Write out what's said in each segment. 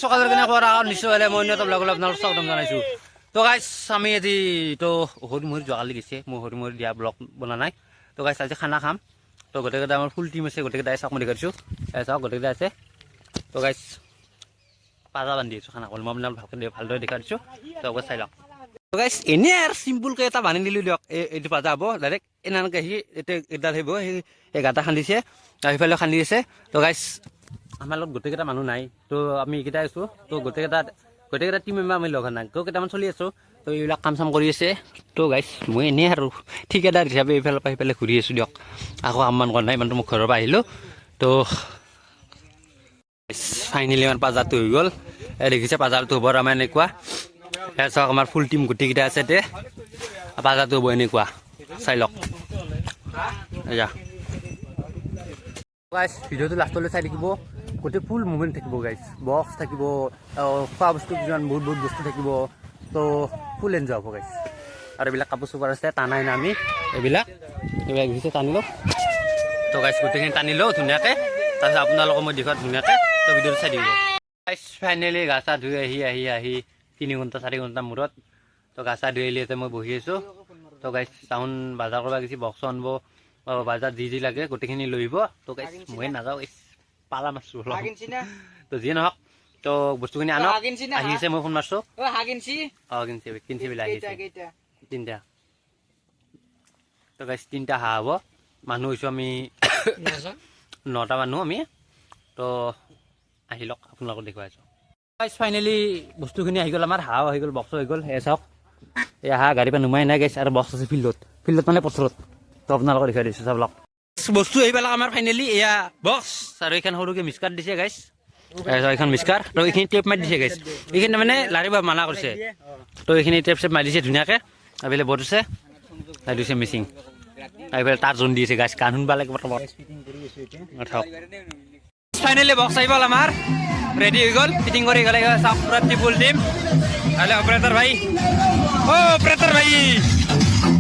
সকালৰ কেনে খবৰ নিশ্চয় হ'লে মই অন্য এটা ব্লগলৈ আপোনালোক স্বাগতম জনাইছোঁ। তো গাইছ, আমি আজি তো সৰু মৰি যোৱাকালি গৈছে, মই সৰু মৰি দিয়া ব্লগ বনা নাই। তো গাইছ, আজি খানা খাম। তো গোটেইকেইটা আমাৰ ফুল টিম আছে, গোটেইকেইটাই চাওক, মই দেখাই দিছোঁ। এই চাওক, গোটেইকেইটা আছে। তো গাইছ, পাজা বান্ধি আছোঁ খানা কৰি। মই আপোনালোক ভালকৈ ভালদৰে দেখাই দিছোঁ, তো একবাৰ চাই লওক। তো গাইছ, এনেই আৰু চিম্পুলকৈ এটা বান্ধি দিলোঁ দিয়ক। এই এইটো পাজা হ'ব ডাইৰেক্ট এনেকৈ আহি এতিয়া এডাল আহিব। সেই গাঁটা খান্দিছে আৰু সিফালে খান্দি আছে। তো গাইছ, আমাৰ লগত গোটেইকেইটা মানুহ নাই, তো আমি এইকেইটাই আছোঁ। তো গোটেইকেইটা টিম মেম্বাৰ আমি লগা নাই, তো কেইটামান চলি আছোঁ। তো এইবিলাক কাম চাম কৰি আছে। তো গাইছ, মই এনেই আৰু ঠিকাদাৰ হিচাপে এইফালৰ পৰা সিফালে ঘূৰি আছোঁ দিয়ক। আকৌ কাম বন কৰা নাই ইমানটো, মই ঘৰৰ পৰা আহিলোঁ। তো ফাইনেলি আমাৰ পাজাৰটো হৈ গ'ল। এই দেখিছে, পাজাৰটো হ'ব আমাৰ এনেকুৱা। এয়া চাওক, আমাৰ ফুল টিম গোটেইকেইটা আছে। তে পাজাৰটো হ'ব এনেকুৱা, চাই লওক। এয়া গাইছ, ভিডিঅ'টো লাষ্টলৈ চাই থাকিব। গোটেই ফুল মুভমেণ্ট থাকিব গাইছ, বক্স থাকিব, খোৱা বস্তু কিছুমান বহুত বহুত বস্তু থাকিব। তো ফুল এনজয় হ'ব গাইছ। আৰু এইবিলাক কাপোৰ চাপোৰ আছে, টানাই না আমি। এইবিলাক দেখিছে, টানি লওক। তো গাইছ, গোটেইখিনি টানি লওঁ ধুনীয়াকৈ, তাৰপিছত আপোনালোকক মই দেখুৱাম ধুনীয়াকৈ। তো ভিডিঅ'টো চাই দিব গাইছ। ফাইনেলি গা চা ধুই আহি আহি আহি 3 ঘণ্টা 4 ঘণ্টা মূৰত তো গা চা ধুই আহিলি, ইয়াতে মই বহি আছোঁ। তো গাইছ, টাউন বজাৰ কৰিব গৈছি, বক্স আনিব, বজাৰ যি যি লাগে গোটেইখিনি লৈ আহিব। তো গাইছ, মই নাযাওঁ, ইছ পালা মাৰছোঁ অলপ। তো যিয়ে নহওক, তো বস্তুখিনি আনক, আহিছে, মই ফোন মাৰছোঁ। অঁ, কিনছি কিনছি বিলাক আহিছে তিনিটা। তো গাইছ, তিনিটা হাঁহ হ'ব। মানুহ হৈছোঁ আমি নটা মানুহ আমি। তো আহি লওক, আপোনালোকক দেখুৱাই আছোঁ। গাইছ, ফাইনেলি বস্তুখিনি আহি গ'ল, আমাৰ হাঁহ আহি গ'ল, বক্স আহি গ'ল। সেয়া চাওক, এই হাঁহ গাড়ীৰ পৰা নুমাই নাই গাইছ, আৰু বক্স আছে ফিল্ডত, ফিল্ডত মানে পথাৰত। তো আপোনালোকক দেখুৱাই দিছোঁ, চাব লওক। বস্তু আহি পেলাক আমাৰ ফাইনেলি। এয়া বক্স আৰু এইখন সৰুকৈ মিক্সাৰ দিছে গাইছ। এইখন মিক্সাৰ, তো এইখিনি টেপ মাৰি দিছে গাইছ। এইখিনি মানে লাৰিব মানা কৰিছে, তো এইখিনি টেপ চেপ মাৰি দিছে ধুনীয়াকৈ। আৰু এইফালে বৰ্ড আছে, আৰু দিছে মিচিং, আৰু এইফালে তাঁৰ জোন দিছে গাইছ, গান শুনবা লাগিব তলত। চাওক, ফাইনেলি বক্স আহি গ'ল, আমাৰ ৰেডি হৈ গ'ল, ফিটিং কৰি গ'লে। চাওক, পুৰা ট্ৰিপুল টিম। আহিলে অপাৰেটৰ ভাই, অ' অপাৰেটৰ ভাই।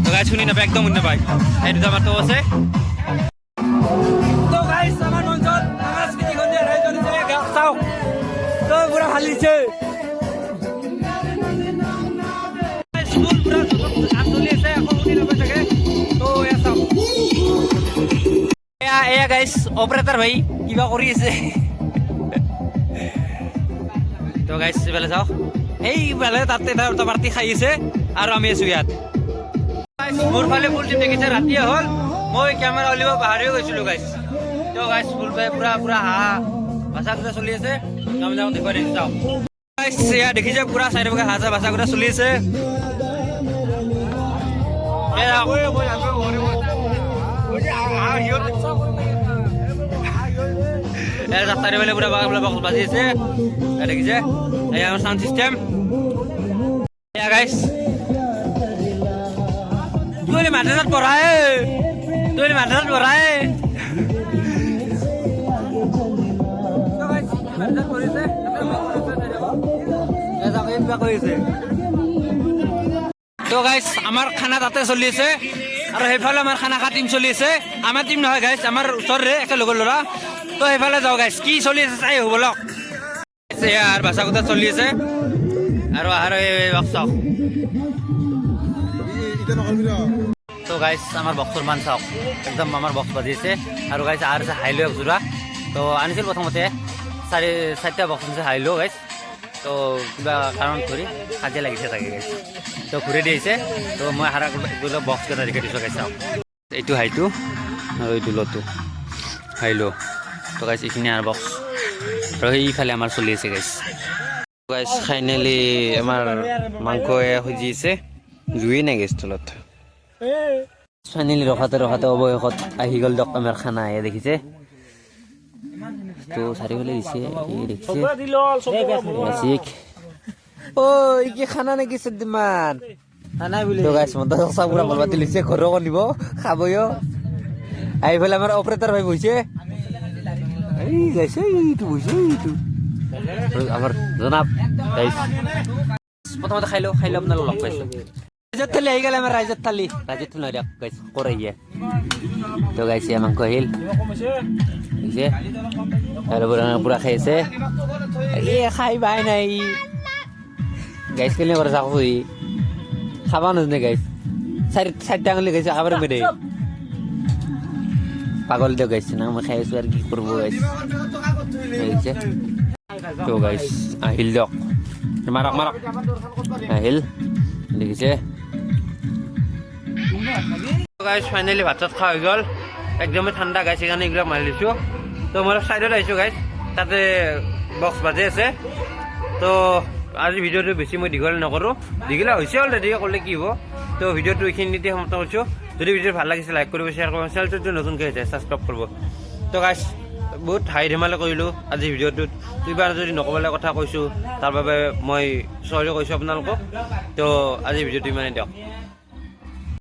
তো গাইছ, শুনি নাপায়, একদম শুনি নাপায়। এই দুটা মাতো আছে। তো গাইছ, আমাৰ মঞ্চত সাংস্কৃতিক সন্ধিয়াৰ আয়োজন হৈছে। চাওক, তো পুৰা ভাল লাগিছে। ফুল পুৰা গান চলি আছে, আকৌ শুনি নাপায় চাগে। তো এয়া চাওক, এয়া এয়া গাইছ, অপাৰেটৰ ভাই কিবা কৰি আছে। তো গাইছ, এইফালে চাওক, এইফালে তাতে এটা পাৰ্টি খাই আছে আৰু আমি আছো ইয়াত। মোৰ ফালে ফুল টিম দেখিছে, ৰাতিয়ে হ'ল, মই কেমেৰা উলিয়াব পাহৰিও গৈছিলো গাইছ। তো গাইছ, ফুল পুৰা পুৰা হাঁহ বাচা কুটা চলি আছে। আমি যাওঁ, দেখুৱাই দিছো, চাওক গাইছ। এয়া দেখিছে, পুৰা চাইডে হাঁহ চাহ বাচা কুটা চলি আছে। এয়া এয়া চাৰিওফালে পুৰা বক্স বাজি আছে। এয়া দেখিছে, এয়া আমাৰ চাউণ্ড চিষ্টেম। এয়া গাইছ, তুই মাদ্ৰাছাত পঢ়াই, তুই মাদ্ৰাছাত পঢ়াই। মাদ্ৰাছাত পঢ়িছে। তো গাইছ, আমাৰ খানা তাতে চলি আছে আৰু সেইফালে আমাৰ খানা খোৱা টিম চলি আছে। আমাৰ টিম নহয় গাইছ, আমাৰ ওচৰৰে একে লগৰ ল'ৰা। তো সেইফালে যাওঁ গাইছ, কি চলি আছে চাই আহোঁ বলক। এয়া আৰু বাচা কুটা চলি আছে আৰু আৰু এই বক্স চাওক। তো গাইছ, আমাৰ বক্সৰ মান চাওক, একদম আমাৰ বক্স বাজি আছে। আৰু গাইছ, আৰু আছে হাইলো এক যোৰা। তো আনিছিল প্ৰথমতে চাৰিটা বক্স আনিছে হাইলো গাইছ। তো কিবা কাৰণ ধৰি কাজিয়া লাগিছে চাগে গাইছ, তো ঘূৰাই দিছে। তো মই হাৰা বক্স কেইটা দেখি দিছোঁ গাইছ, চাওক। এইটো হাইটো আৰু এইটো লটো হাইলো। তো গাইছ, এইখিনি আৰু বক্স আৰু সেইফালে আমাৰ চলি আছে গাইছ। গাইছ, ফাইনেলি আমাৰ মাংস সিজি আছে, জুই নাই গেছ তলত। ফাইনেলি ৰখাতে ৰখাতে অৱশেষত আহি গ'ল দিয়ক আমাৰ খানা। এয়া দেখিছে, তো চাৰিওফালে দিছে, এই দেখিছে চিক। ঐ, কি খানা নেকি চদ্দিমান? তো গাইছ, মন্তা চা পুৰা বলবাতি লৈছে, ঘৰকো নিব, খাবয়ো। আহি পেলাই আমাৰ অপাৰেটৰ ভাই বহিছে, এই গাইছে, এইটো বহিছে, এইটো আৰু আমাৰ জনাব গাইছ। প্ৰথমতে খাই লওঁ, খাই লওঁ, আপোনালোক লগ পাইছো। ৰাইজৰ থালি আহি গ'ল আমাৰ, ৰাইজৰ থালি, ৰাইজৰ থালি নহয় দিয়ক গাইছ, কৰে। তো গাইছ, মাংস আহিল। দেখিছে, আৰু পুৰা খাই আছে। এই খাই পাই নাই গাইছ। কেনে কৰে চাকো, সি খাবা নাজানে গাইছ। চাৰিটা আঙুলি গাইছে, খাব পাৰিব দে। পাগল দিয়ক গাইছ। না, মই খাই আছো আৰু কি কৰিব গাইছ। দেখিছে তো গাইছ, আহিল দিয়ক। মাৰক মাৰক, আহিল, দেখিছে গাইছ। ফাইনেলি ভাত চাত খোৱা হৈ গ'ল। একদমেই ঠাণ্ডা গাইছ, সেইকাৰণে এইবিলাক মাৰি দিছোঁ। তো মই অলপ ছাইডত আহিছোঁ গাইছ, তাতে বক্স বাজি আছে। তো আজি ভিডিঅ'টো বেছি মই দীঘল নকৰোঁ, দীঘলীয়া হৈছে অলৰেডি, ক'লে কি হ'ব। তো ভিডিঅ'টো এইখিনিতে সমাপ্ত কৰিছোঁ। যদি ভিডিঅ'টো ভাল লাগিছে, লাইক কৰিব, শ্বেয়াৰ কৰিব, চেনেলটো নতুনকৈ হৈছে ছাবস্ক্ৰাইব কৰিব। তো গাইছ, বহুত হাঁহি ধেমালি কৰিলোঁ আজি ভিডিঅ'টোত। কিবা যদি নক'বলৈ কথা কৈছোঁ, তাৰ বাবে মই চৰি কৈছোঁ আপোনালোকক। তো আজি ভিডিঅ'টো ইমানেই দিয়ক।